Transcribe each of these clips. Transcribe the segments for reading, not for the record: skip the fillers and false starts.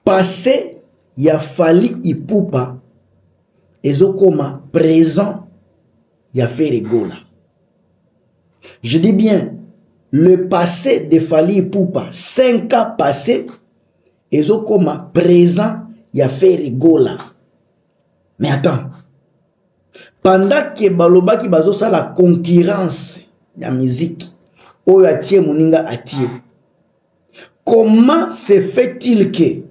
Passé ya Fally Ipupa ezokoma présent ya Ferre Gola. Je dis bien le passé de Fally Ipupa 5 ans passé ezokoma présent ya Ferre Gola. Mais attends, pendant que balobaki bazosala concurrence ya musique oyo atie moninga atie Comment se fait-il que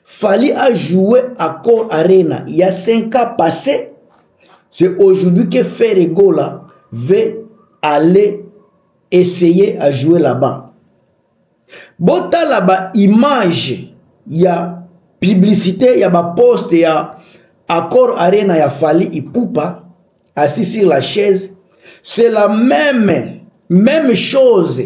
Fally a joué Accor Arena il y a 5 ans passé? C'est aujourd'hui que Ferre Gola veut aller essayer à jouer là-bas. Botala ba image ya publicité ya ba poste ya Accor Arena ya Fally Ipupa assis sur la chaise, c'est la même même chose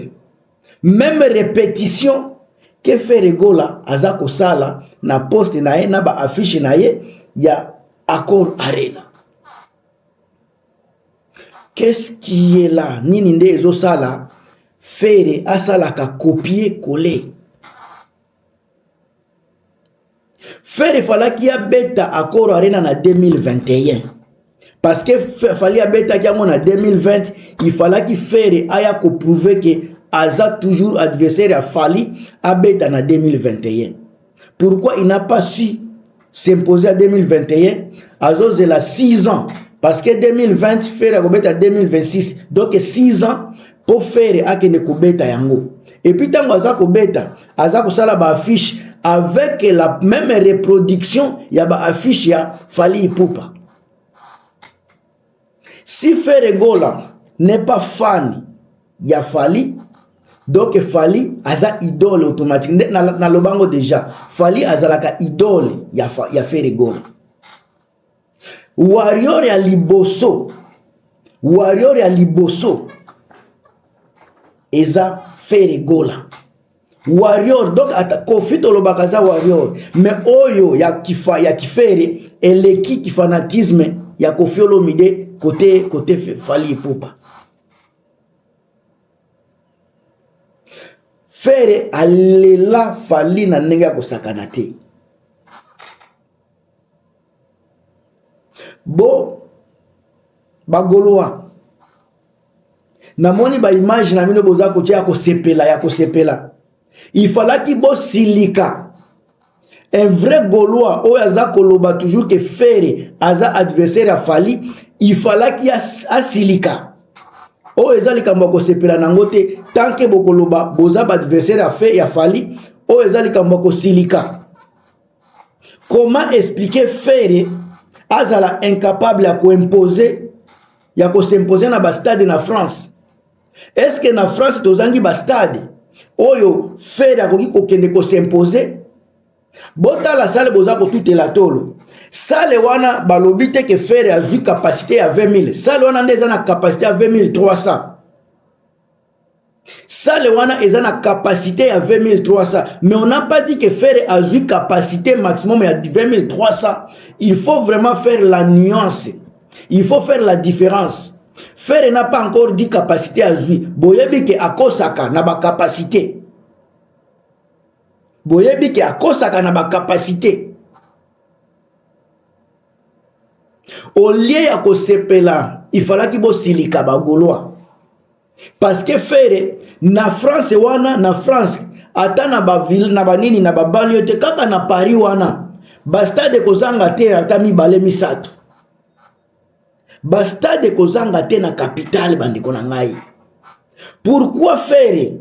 Meme repetition que Ferre Gola aza kosala na poste na ye na ba affiche na ye ya Accor Arena. Qu'est-ce qui est là? Nini nde ezosala Ferre asalaka copier coller? Ferre falaki abeta Accor Arena na 2021 parce que Fally abetaki yango na 2020, il falaki Ferre aya ko prouver que aza toujours adversaire ya Fally abeta na 2021. Pourquoi il n'a pas su s'imposer à 2021? Azozela 6 ans parce que 2020 Ferre akobeta 2026, donc 6 ans po Ferre akende kobeta yango. Et puis ntango aza kobeta aza kosala ba affiche avec la même reproduction ya ba affiche ya Fally Ipupa. Si Ferre Gola n'est pas fan ya Fally, donc Fally aza idole automatique. Nde na lobango déjà, Fally azalaka idole ya Ferre Gola. Warrior ya liboso, warrior ya liboso eza Ferre Gola. Warrior donc ata Koffi tolobaka aza warrior, mais oyo ya kifa ya kifere eleki kifanatisme ya Koffi Olomide côté côté Fally Ipupa. Ferre alela Fally na ndenge ya kosakana te. Bo bagolois namoni ba image na bino boza kotia ya kosepela ya kosepela, ifalaki bosilika. Un vrai gaulois oyo aza koloba toujours que Ferre aza adversaire ya Fally, ifalaki asilika. Oyo eza likambo ya kosepela nango te, tant que bokoloba boza ba adversaire ya fe ya Fally, oyo eza likambo ya kosilika. Comment expliquer Ferre azala incapable ya koimposer ya kos'imposer na ba stade na France? Est-ce que na France tozangi ba stade oyo Ferre akoki kokende kos'imposer? Botala sale boza kotutela tolo. Sale wana balobi te ke Ferre azwi capacité ya 20 000. Sale wana nde eza na capacité ya 20 300. Sale wana eza na capacité ya 20 300, mais on n'a pas dit que Ferre azwi capacité maximum ya 20 300. Il faut vraiment faire la nuance, il faut faire la différence. Ferre n'a pas encore dit capacité azwi. Boyebi ke akosaka na ba capacité, boyebi ke akosaka na ba capacité. Au lieu ya kosepela, il falaki bosilika ba Gaulois, parce que Ferre na France wana, na France ata na ba ville na banini na ba banlieue te, kaka na Paris wana ba stade kozanga te ata mibale misato, ba stade kozanga te na capitale. Bandeko na ngai, pourquoi Ferre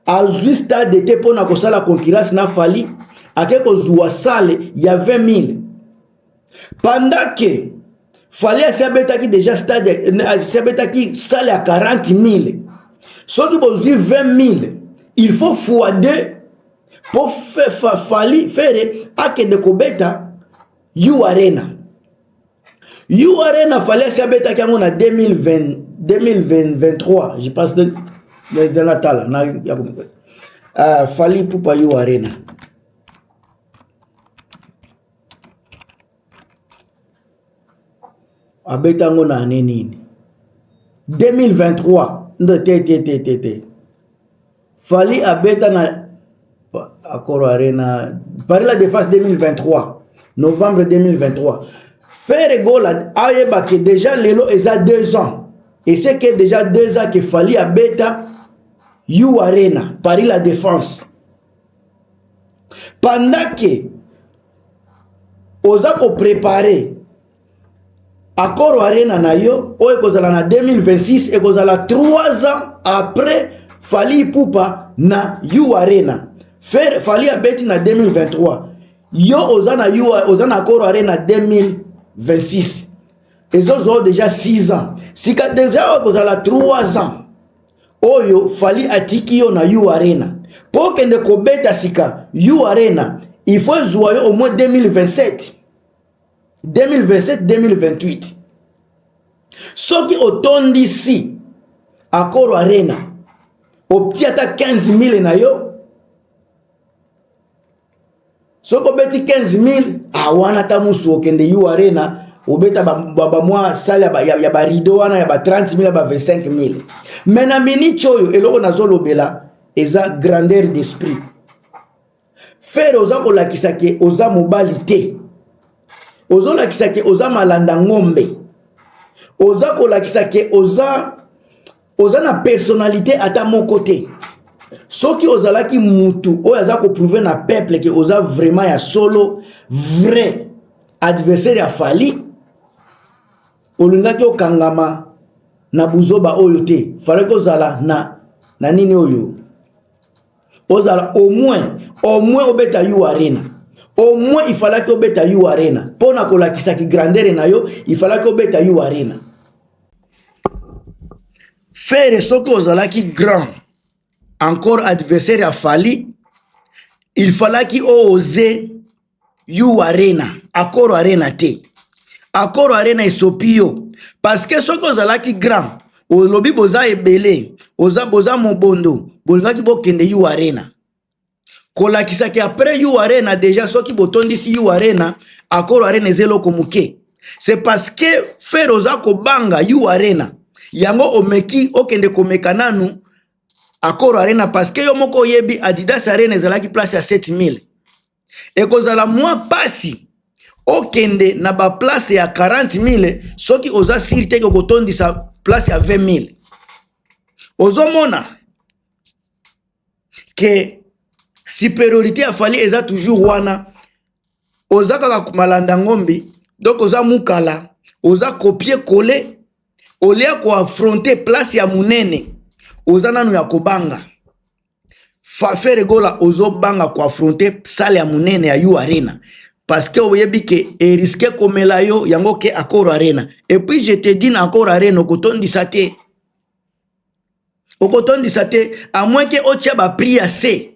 azwi stade te mpona kosala concurrence na Fally? Ake kozwa salle ya 20 000 pendant que Fally asi abetaki déjà stade, asi abetaki salle ya 40 000. Soki bozwi 20 000, il faut fois 2 mpo Fally Ferre akende kobeta U Arena. U Arena, Fally asi abetaki yango na 2020, 2023 je pense. De natala na ya Fally Ipupa U Arena abeta yango na année nini? 2023 nde te te te te te. Fally abeta na Accor Arena, Paris La Défense 2023, novembre 2023. Ferre Gola ayeba ke déjà lelo eza 2 ans, et c'est que déjà 2 ans que Fally abeta U Arena, Paris La Défense. Pendant que oza ko préparer Accor Arena na yo oyo ekozala na 2026, ekozala 3 ans après Fally Ipupa na U Arena. Fally abeti na 2023, yo oza na U, oza na Accor Arena 2026, ezozwa déjà 6 ans. Sika déjà oyo ekozala 3 ans oyo Fally atiki yo na U Arena mpo okende kobeta sika U Arena, il faut ezwa yo au moins 2027, 2027, 2028. Soki otondisi Accor Arena, otie ata 15 000 na yo, soki obeti 15 000 awana, ata musu okende U Arena, obeta bamwa salle ya barideau wana ya ba 30 000, ya ba 25 000. Mais na minute oyo, eloko nazolobela eza grandeur d'esprit. Ferre, oza kolakisa ke oza mobali te, ozolakisa ke oza malanda ngombe, oza kolakisa ke oza na personnalité ata moko te. Soki ozalaki mutu oyo aza koprouver na peuple ke oza vraiment ya solo vrai adversaire ya Fally, olingaki okangama na buzoba oyo te. Fallaki ozala na nini oyo, ozala au moins obeta U Arena. Au moins il fallaki obeta U Arena mpo na kolakisaki grandeur na yo. Il fallaki obeta U Arena. Ferre, soki ozalaki grand encore adversaire ya Fally, il fallaki oose U Arena, Accor Arena te. Accor Arena esopi yo, parce que soki ozalaki grand, olobi boza ebele, oza boza mobondo, bolingaki bokende U Arena kolakisaki après U Arena. Déjà soki botondisi U Arena, Accor Arena eza eloko moke. C'est parce que Ferre oza kobanga U Arena, yango omeki okende komeka nanu Accor Arena, parce que yo moko oyebi Adidas Arena ezalaki place ya 7000. Ekozala mwa pasi okende na baplace ya 40 000 soki oza sûr te ke okotondisa place ya 20 000. Ozomona ke supériorité ya Fally eza toujours wana. Oza kaka malanda ngombi, donc oza mukala, oza copier coller. Olia koaffronter place ya monene, oza nanu ya kobanga. Ferre Gola, ozobanga koaffronter salle ya monene ya U Arena parce que oyebi ke erisquer komela yo yango ke Accor Arena. Et puis je te dis, na Accor Arena okotondisa te, okotondisa te, à moins ke otia baprix ya se,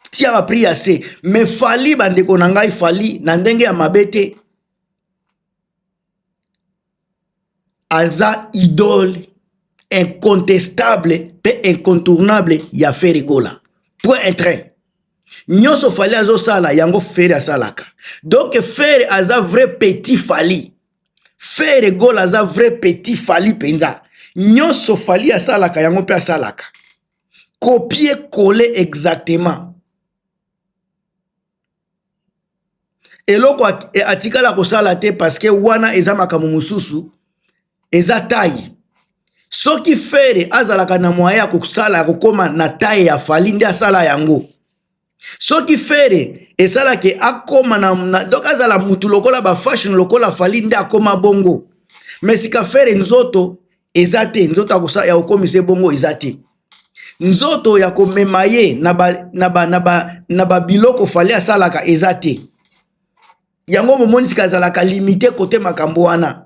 tia baprix ya se. Mais Fally, bandeko na ngai, Fally na ndenge ya mabe te, aza idole incontestable mpe incontournable ya Ferre Gola, point un trait. Nyonso Fally azosala, yango Ferre asalaka. Donc Ferre aza vrai petit Fally. Ferre Gola aza vrai petit Fally mpenza. Nyonso Fally asalaka, yango mpe asalaka, copier coller exactement. Eloko atikala kosala te, parce que wana eza makambo mosusu, eza taille. Soki Ferre azalaka na moyen ya kosala, ya kokóma na taille ya Fally, nde asala yango. Soki Ferre esalaki akóma na donc azala mutu lokola bafashion lokola Fally, nde akóma bongo. Mais sika Ferre nzoto eza te, nzoto ya kokomisa bongo eza te, nzoto ya komema ye na babiloko Fally asalaka eza te. Yango momoni sika azalaka limité kote makambo wana,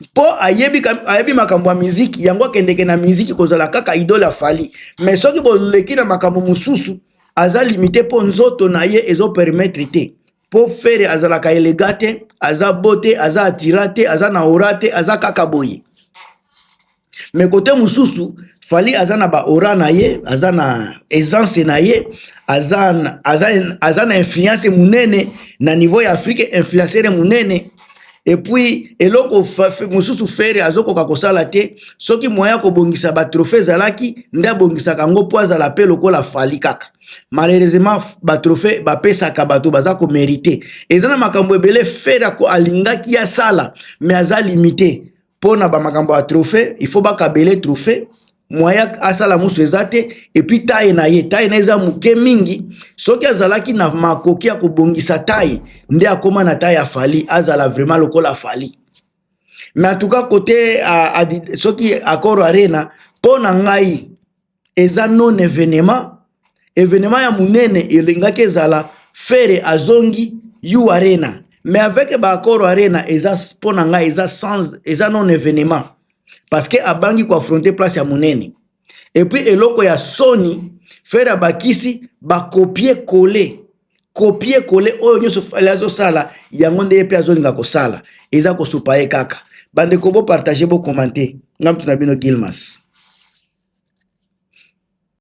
mpo ayebi makambo ya miziki. Yango akendeke na miziki kozala kaka idole ya Fally, mais soki boleki na makambo mosusu, aza limité, mpo nzoto na ye ezopermettre te. Mpo Ferre azalaka élégant te, aza beau te, aza attirant te, aza na aura te, aza kaka boye. Mais kote mosusu, Fally aza na baaura na ye, aza na aisance na ye, aza na influence monene na niveau ya Afrique, influenceur monene. Et puis eloko mosusu Ferre azokoka kosala te, soki moyen ya kobongisa batrophée ezalaki, nde abongisaka yango mpo azala mpe lokola Fally kaka. Malheureusement, batrophée bapesaka bato baza komériter. Eza na makambo ebele Ferre alingaki asala, mais aza limité mpo na bamakambo ya trophée. Il faut bakabele trophée, moyen asala mosu eza te. Et puis taille na ye, taille na eza moke mingi. Soki azalaki na makoki ya kobongisa taille, nde akóma na taille ya Fally, azala vraiment lokola Fally. Mais en tout cas, côté soki Accor Arena, mpo na ngai eza non événement. Événement ya monene elingaki ezala Ferre azongi U Arena, mais avec baAccor Arena, eza mpo na ngai eza sans, eza non événement, parce que abangi koaffronter place ya monene. Et puis eloko ya soni, Ferre abakisi bacopier coller, copier coller oyo nyonso Fally azosala, yango nde ye mpe azolinga kosala. Eza kosupa ye kaka. Bandeko, bopartager, bocommenter. Nga mutu na bino Gilmas.